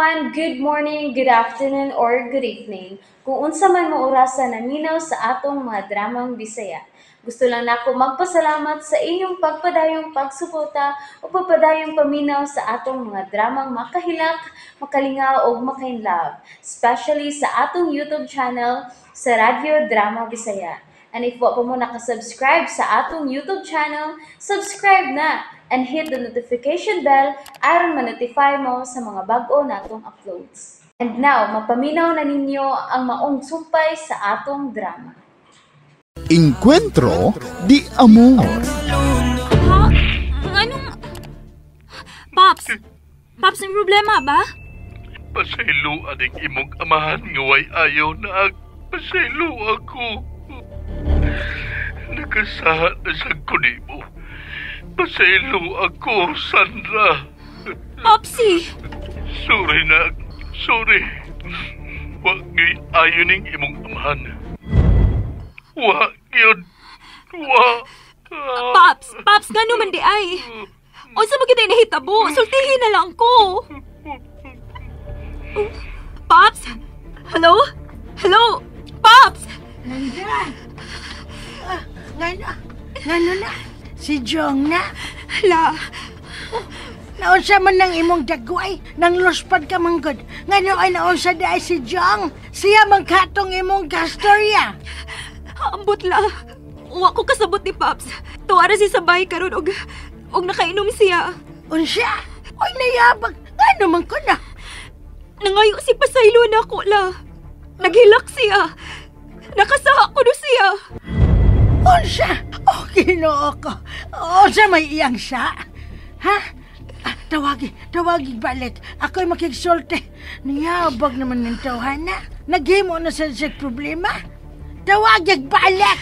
everyone! Good morning, good afternoon, or good evening. Kung unsa man mo orasa naminaw sa atong mga dramang Bisaya. Gusto lang nako magpasalamat sa inyong pagpadayong pagsuporta o pagpadayong paminaw sa atong mga dramang makahilak, makalingaw o makainlove, especially sa atong YouTube channel sa Radyo Drama Bisaya. And if wa pa mo nakasubscribe sa atong YouTube channel, subscribe na and hit the notification bell aron ma-notify mo sa mga bag-o natong uploads. And now, mapaminaw na ninyo ang maong sumpay sa atong drama. Encuentro di Amor. Ha? Anong... Pops! Pops, may problema ba? Pasaylo aning imong amahan nga way ayaw na ag. Pasaylo ako. Nakasahat na sa kunimo. Pasaylo ako, Sandra. Popsy! Sorry na. Sorry. Wa ngay ayo ning imong amahan. Wa gyud. Wa. Pops! Pops, ngano man di ay? Unsa man gyud ay nahitabo? Sultihin na lang ko. Pops? Hello? Hello? Pops! Nandra! Ngano na? Si Jong na? Hala. Naunsa man ng imong dagway, nang luspad ka manggod. Ngano ay naunsa di ay si Jong? Siya man katong imong kastorya. Ambot la. Wa ko kasabot ni Pops. Tuwara si sabay karon og nakainom siya. Unsa? Oy nayabag. Ngano man ko na? Nangayo si pasaylo na ko la. Naghilak siya. Nakasaha ko no siya. Unsa? Oh, Ginoo ko. Unsa may iyang sa? Ha? Ah, tawagi balik. Ako'y makigsulti. Niyabag naman ng tawhana. Naghimo na sa problema. Tawagi balik!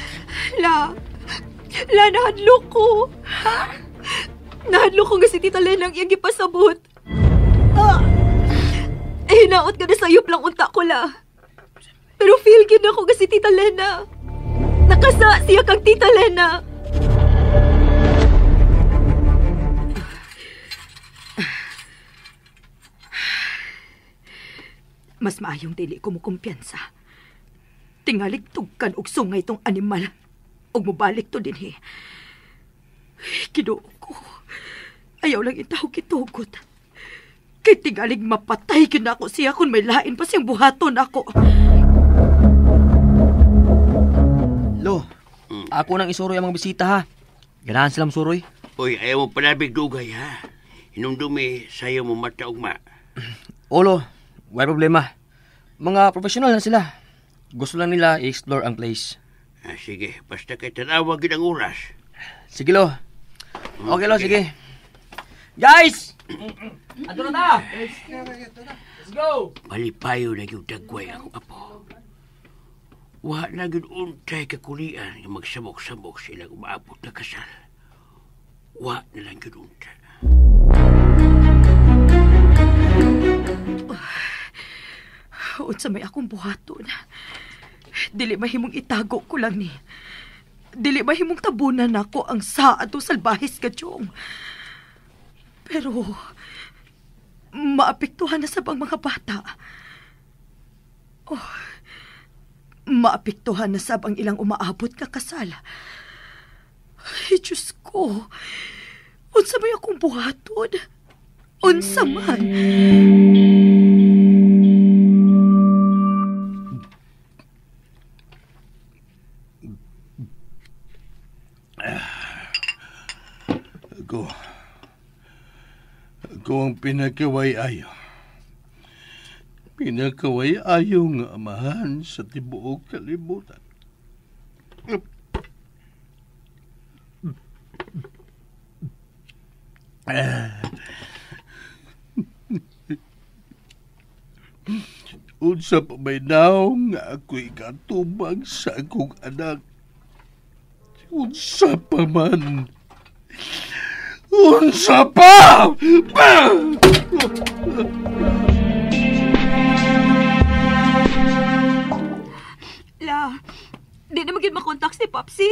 La, nahadlok ko. Ha? Nahadlok ko nga si Tita Lena ang iyang gipasabot. Oh. Eh, hinaot ka na sayop lang unta ko la. Pero feel gid ako nga si Tita Lena. Nakasa siya kang Tita Lena. Mas maayong dili ko mo kumpiyansa. Tingalig tugkan og sungay tong animal. Og mobalik to dinhi. Ginoo ko. Ayaw lang itaw kitugot. Kay tingalig mapatay kinako siya kung may lain pa siyang buhaton ako. Lo, ako nang isuroy ang mga bisita ha. Ganahan silang suroy. Uy, ayaw mo palabig dugay ha. Hinumdumi, sayo mo mata ugma. Olo, wala problema. Mga profesional na sila. Gusto lang nila i-explore ang place. Ah, sige, basta kay tanawag ang oras. Sige, Lo. Okay, Lo, sige. Guys! Ato na ta! Let's go! Malipayo na yung dagway akong apo. Wa na gyud untay kakulian nga magsamok-samok sila umaabot na kasal. Wa na lang gyud unta. Unsa may akong buhaton. Dili mahimong itago ko lang ni. Dili mahimong tabunan nako ang saa atong salbahis ka, Jong. Pero maapektuhan na sa bang mga bata. Oh, maapektuhan na sab ang ilang umaabot ka kasal. Ay, Diyos ko. Unsa may akong buhaton? Unsa man? Ako ang pinakaway ayo. Pinakaway ayo nga amahan sa tibuok kalibutan. Unsa pa may naong nga ako'y katubag sa akong anak. Unsa pa man. Unsa pa! La, di na maging makontak si Popsy.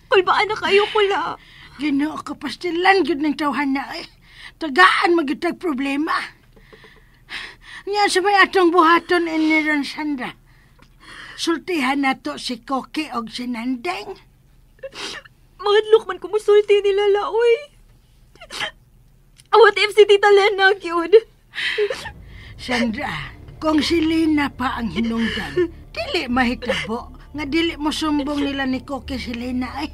Kulbaan na kayo ko, la. Ginoo ko, pastilan gyud ng tawhan na eh. Tagaan magyud tag problema. Nya sa may atong buhaton ini ron, Sandra. Sultihan nato si Koki og si Nandeng. Mahadlok man kumusulti nila, la, oy. What if si Tita Lena, gyud? Sandra, kung si Lena pa ang hinungdan, dili mahitabo nga dili mo sumbong nila ni Koki si Lena ay.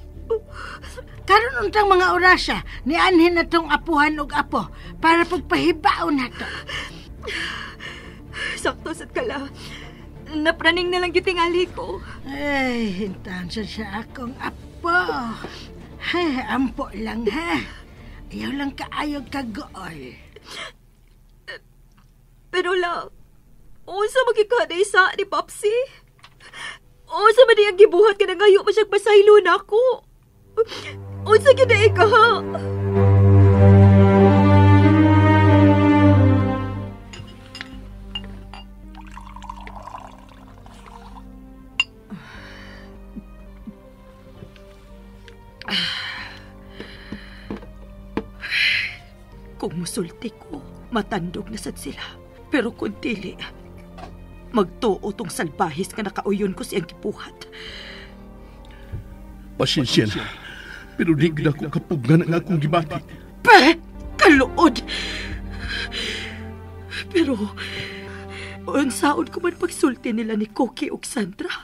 Karon untang mga orasa, nianhin na tong apuhan og apo para pagpahibaon nato. Sakto sad kala. Napraning na lang gitingali ko. Ay, hintahan sa akong apo. Ay, ampo lang ha. Ayaw lang kaayog kagool. Pero la, unsa magikaday sa ni Papsi? Unsa man ang gibuhat ka na ngayo pa siyang pasaylo na ako? Unsa gyud na ka ha? Kung musulti ko, matandog na sad sila. Pero kung dili, magtuo tong salbahis nga nakauyon ko siyang gibuhat. Pasensya na, pero di gid ako kapugnan ang akong gibati. Pe! Kaluod! Pero, unsaon ko man pagsulti nila ni Koki ug Sandra?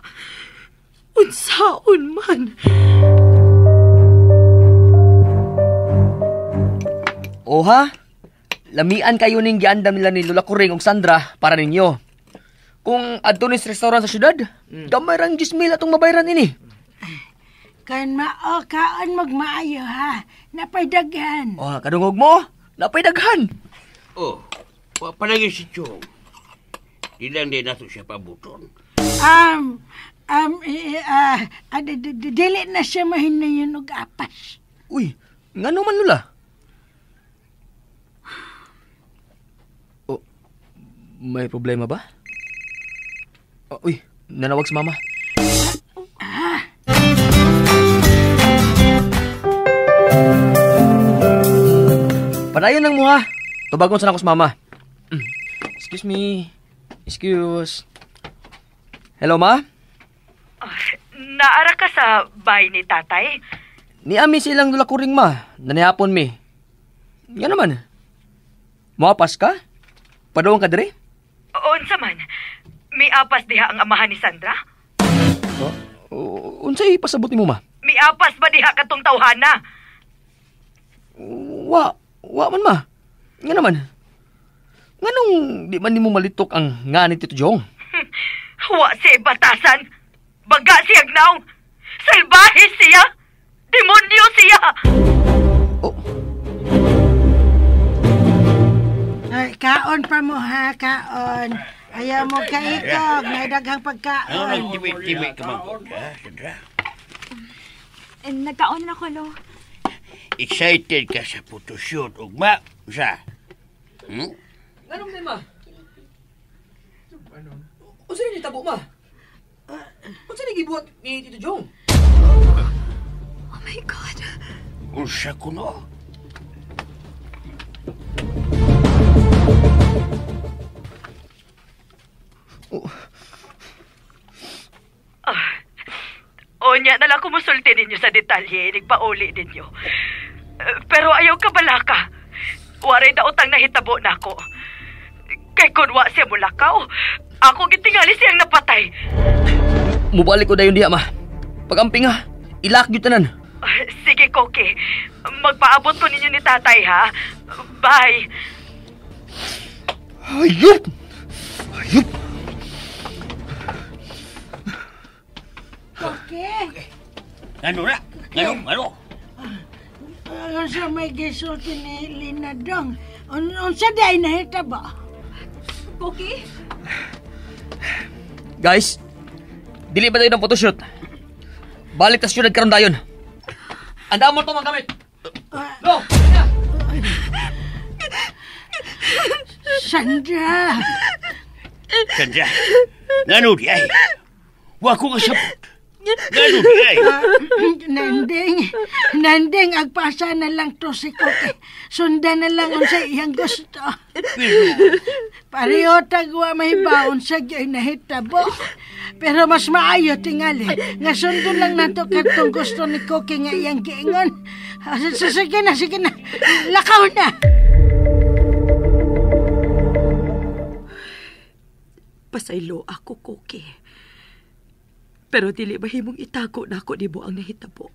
Unsaon man? Oha, lamian kayo ning giandam nila ni Lola Kuring ug Sandra para ninyo. Kung adto ni sa restaurant sa syudad, gamay rang 10,000 atong mabayran ini. Kan mao kaon magmaayo ha. Napay daghan. Oh, kadungog mo, napay daghan. Oh, wa palagi si Chong. Di lang din nato siya pabuton. Dili na siya mahinayon og apas. Uy, ngano man Lola? Oh, may problema ba? Oh, uy, nanawag si Mama. Padayon lang mo ha. Tubagon sana ko sa Mama. Excuse me. Excuse. Hello, Ma? Naara ka sa bahay ni tatay? Niami silang Lola Kuring, Ma. Nanihapon mi. Nga naman. Moapas ka? Padoong ka dire? Unsa man? Miapas diha ang amahan ni Sandra? Oh, unsay pasabot nimo, Ma? Miapas ba diha katong tawhana? Wa man, Ma. Nga naman. Nganong di man nimo malitok ang nga ni Tito Jong? Wa siya batasan. Baga siya gnaong. Salbahe siya. Demonyo siya. Oh. Ay, kaon pa mo ha, kaon. Ayaw mo kaikog, may daghang pagkaon. Ano nang tibi-tibi ka man ko, ha, Sandra? Nagkaon na ko, lo. Excited ka sa photoshoot, ugma, sa? Nganong din, Ma? Unsa ni tabo, Ma? Unsa ni gibuhat ni Tito Jong? Oh my God. Unsa kuno? Onya, na lang kumusulti ninyo sa detalye, nagpauli ninyo. Pero ayaw ka balaka. Waray daotang nahitabo na ako. Kay kunwa siya mulakaw, ako gitingali siyang napatay. Mubalik ko dayon diha, Ma. Pag-amping ha, ilak gyud tanan. Sige, Koki. Magpaabot ko ninyo ni tatay, ha? Bye. Ayup! Ayup! Koki! Ano na? Ano? Unsa may gisulti ni Lina dong? Unsa di ay nahitabo? Koki? Guys, dili ba tayo ng photoshoot? Balik ta syudad karon dayon. Anda mo to mga gamit. Go! Sandra! Sandra, ngano di ay? Wa ko kasabot. Ngano di ay? Nandeng, agpasa na lang to si Koki. Sundan na lang unsa iyang gusto. Pero, Pareho tagwa may baon sa gyud nahitabo. Pero mas maayo tingali nga sundon lang nato kadtong gusto ni Cookie nga iyang giingon. Sige na, sige na. Lakaw na. Pasaylo ako, Cookie. Pero dili mahimong itago na ako nimo ang nahitabo.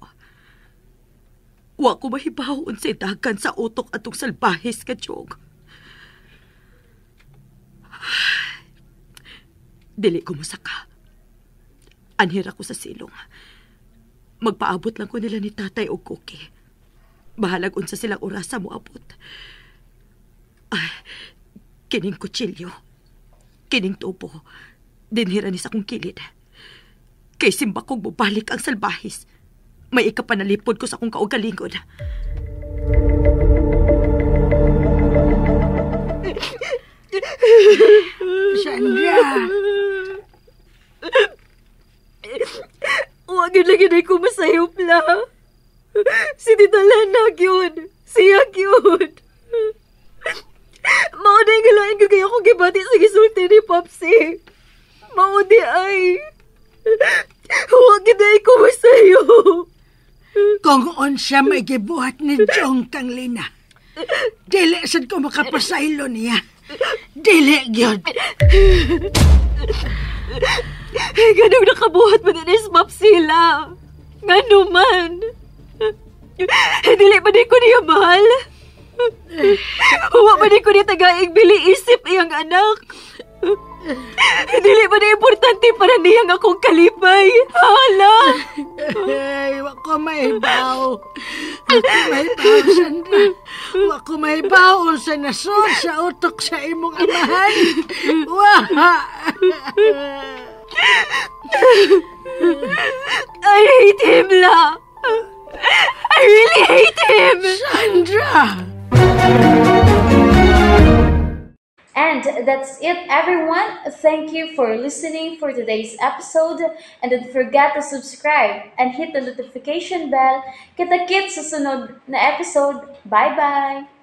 Wa ko mahibaw unsay dagan sa utok atong salbahis ka, Jong. Dili ko masaka. Anhir ako sa silong. Magpaabot lang ko nila ni tatay o Cookie. Bahalag unsa silang orasa mo abot. Ay, kining kutsilyo. Kining tubo. Dinhira ni sa akong kilid. Kay simba kong mubalik ang salbahis. May ikapanalipod ko sa akong kaugalingon. Sandra! Huwag yun lagi na ko masayop la. Si Tita Lana yun. Siya yun. Mao na yung galain ko kayo kung gibati sa gisulti ni Popsi. Mao di ay. Huwag yun na ko masayop. Kung unsa may gibuhat ni Jong kang Lina, dili sad ko makapasaylo niya. Dili gyud. Ganong nakabuhat man din is Mapsila. Ngano man. Dili ba di ko niya mahal? Huwa ba di ko niya tagaig bili isip iyang anak? Dili ba di importante para niyang akong kalipay? Hala! Ay, wa ko mahibaw. Wa ko mahibaw, Sandra. Wa ko mahibaw unsa nasod sa utok sa imong amahan. Wa! I hate him, La. I really hate him! Sandra! And that's it, everyone. Thank you for listening for today's episode. And don't forget to subscribe and hit the notification bell. Kita-kits sa sunod na episode. Bye-bye!